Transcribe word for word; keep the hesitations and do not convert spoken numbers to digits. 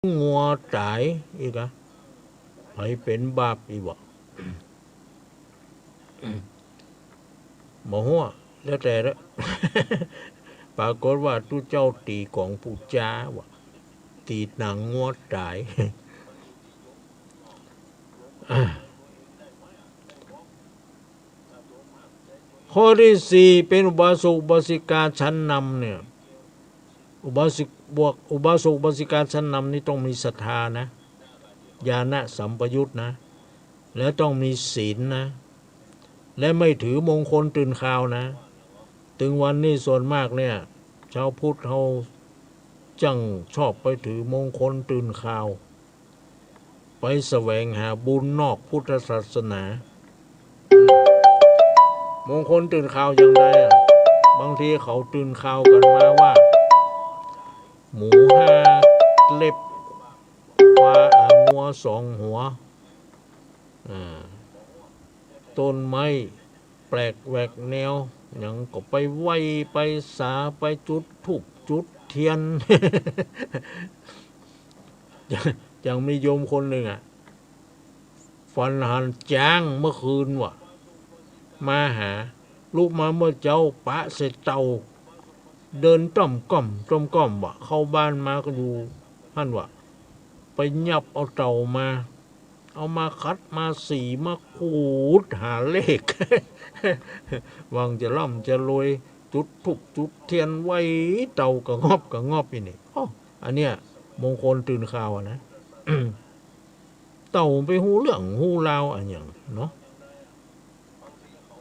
งัวต๋าย อีกอะ ใผเป๋นบาปอีกบ่ บ่ฮู้อะ แล้วแต่ละ ปรากฏว่าตุ๊เจ้าตี๋ก๋องปู๋จาว่ะ ตี๋หนังงัวต๋าย ข้อตี้สี่ เป๋นอุบาสกอุบาสิกาชั้นนำเนี่ย อุบาสิก บวก อุบาสกอุบาสิกาชั้นนำนี่ต้องมีศรัทธานะ ญาณสัมปยุตนะ และต้องมีศีลนะ และไม่ถือมงคลตื่นคาวนะ ตึงวันนี้ส่วนมากเนี่ย ชาวพุทธเฮาจั่งชอบไปถือมงคลตื่นคาว ไปแสวงหาบุญนอกพุทธศาสนา มงคลตื่นคาวอย่างใดอะ บางทีเขาตื่นคาวกั๋นมาว่า หมูห้าเล็บ ควาย อ่า งัวสองหัว อ่า ต้นไม้แปลกแหวกแนว หยังก็ไปไหว้ ไปสา ไปจุดธูป จุดเตียน จั่ง จั่งมีโยมคนนึ่งอะ ฝันหันจ๊างเมื่อคืนว่ะ มาหา ลุกมาเมื่อเจ๊าปะใส่เต่า เดินจ้อมก้อมจ้อมก้อมว่ะ เข้าบ้านมาก็อยู่หั้นว่ะ ไปยับเอาเต่ามา เอามาขัดมาสีมาขูดหาเลข หวังจะร่ำจะรวย จุดธูปจุดเตียนไหว้เต่ากระงอบกระงอบอีนี่ อ้อ อันเนี้ยมงคลตื่นคาวอะนะ เต่าไปฮู้เรื่องฮู้ราวอะหยังเนาะ